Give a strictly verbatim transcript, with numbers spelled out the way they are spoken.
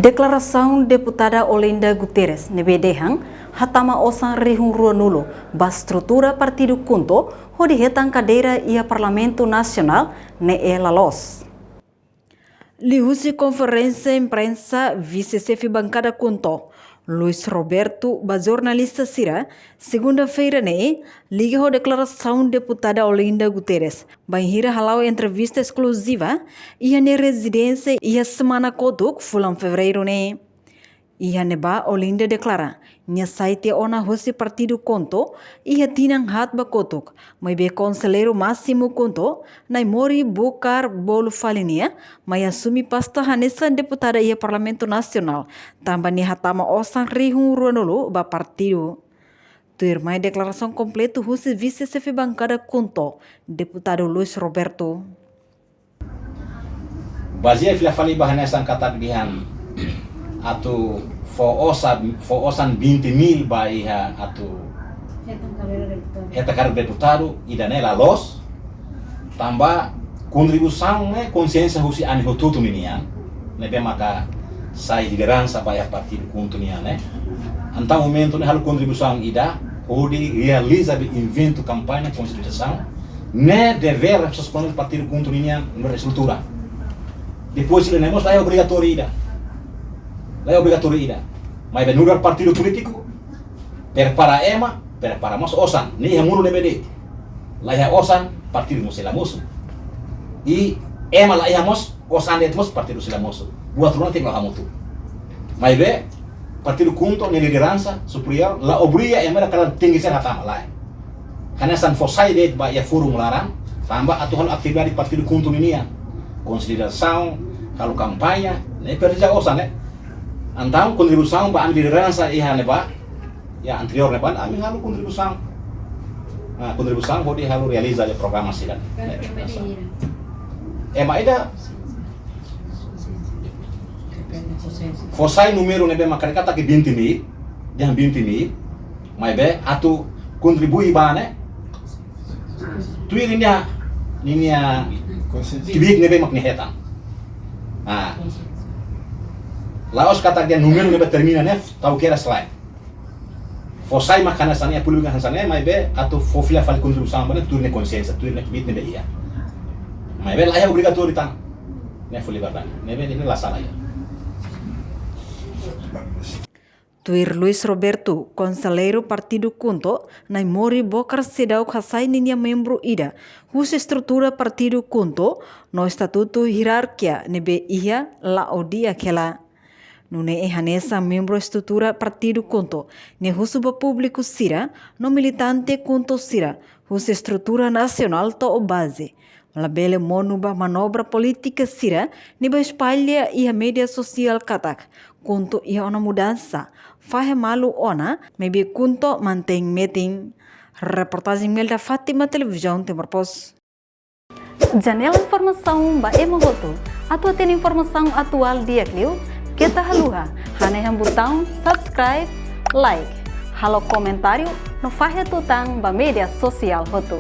Deklarasaun Deputada Olinda Guterres ne'ebé dehan hatama osan rihun ruanulu ba estrutura partidu KHUNTO hodi hetan kadeira iha Parlamentu Nasionál ne'e la loos. Liuhusi konferénsia imprensa, vise-xefe bankada KHUNTO, Luis Roberto, ba jornalista sira, segunda-feira ne'e, liga ho deklarasaun Deputada Olinda Guterres, bainhira hala'o entrevista eskluziva iha nia rezidénsia iha semana kotuk fulan Fevereiru ne'e. Iha ne'ebá Olinda deklara, nia sai tiha ona husi partidu KHUNTO iha tinan haat ba kotuk, maibé konselleiru másimu KHUNTO, Naimori Bokar, bolu fali nia mai asumi pasta hanesan deputada iha Parlamentu Nasionál, tanba nia hatama osan rihun ruanulu ba partidu. Tuirmai deklarasaun kompletu husi vise-xefe bankada KHUNTO, Deputadu Luis Roberto. Bazeia fila fali ba hanesan katak dehan atu fó osan, fó osan vinte mil ba iha atu hetan kadeira deputadu. Hetan kadeira deputadu, ida-ne'e la loos, tanba kontribuisaun ne'e konsiénsia husi ami hotu-hotu ninian, ne'ebé maka sai lideransa ba iha partidu KHUNTO nian ne'e. Entaun momentu ne'e halo kontribuisaun ida, hodi realiza be eventu kampaña konsolidasaun, ne'e devér responsabilidade partidu KHUNTO nian nu'udar estrutura. Depois ida-ne'e mós la iha obrigatóriu ida. La iha obrigatóriu ida. Maibé nu'udar partidu polítiku, prepara ema, prepara mós osan. Ne'e iha mundu ne'ebé de'it. La iha osan, partidu mós sei la mosu. I ema la iha mós, osan de'it mós partidu sei la mosu. Buat rua ne'e tenke la'o hamutuk. Maibé, partidu KHUNTO nia lideransa superiór la obriga ema ida katak tenke ser hatama, lae. Hanesan fó sai de'it ba iha fórum laran, tanba atu halo atividade partidu KHUNTO ninian. Konsolidasaun, halo kampaña, ne'e presiza osan, ne'e. Entaun kontribuisaun ba ami lideransa iha ne'ebá, iha anteriór ne'ebá, ami halo kontribuisaun. Ah, kontribuisaun hodi halo realiza be programa sira. Pero ne'e, ema ida hira? Ema ida fó sai númeru ne'ebé maka karik katak vinte mil, dehan vinte mil, maibé atu kontribui ba ne'e, tuir ninia, ninia kbiit ne'ebé mak nia hetan. Ah. La'ós katak dehan númeru ne'ebé termina ne'e, tau kera slide. Fó sai mak hanesan ne'e, públiku hanesan ne'e, maibé atu fó fila fali kontribuisaun ba ne'e, tuir nia konsiénsia, tuir nia kbiit ne'ebé iha. Maibé la iha obrigatóriu tan. Ne'e fó liberdade. Ne'ebé ne'e la sala iha. Tuir Luis Roberto, konselleiru partidu KHUNTO, Naimori Bokar seidauk hasai ninia membru ida husi estrutura partidu KHUNTO, no estatutu hierarkia ne'ebé iha la'o di'ak hela. Nune'e hanesan membru estrutura partidu KHUNTO, nia husu ba públiku sira, no militante KHUNTO sira, husi estrutura nasionál to'o baze, labele monu ba manobra polítika sira, ne'ebé espalla iha média sosiál katak KHUNTO iha ona mudansa, fahe malu ona, maibé KHUNTO mantein metin. Reportajen Imelda Fátima, Televizaun Timor Post. Janela informasaun ba ema hotu. Atu hatene informasaun atuál di'ak liu, keta haluha hanehan butaun subscribe, like, halo komentáriu, no fahe tutan ba média sosiál hotu.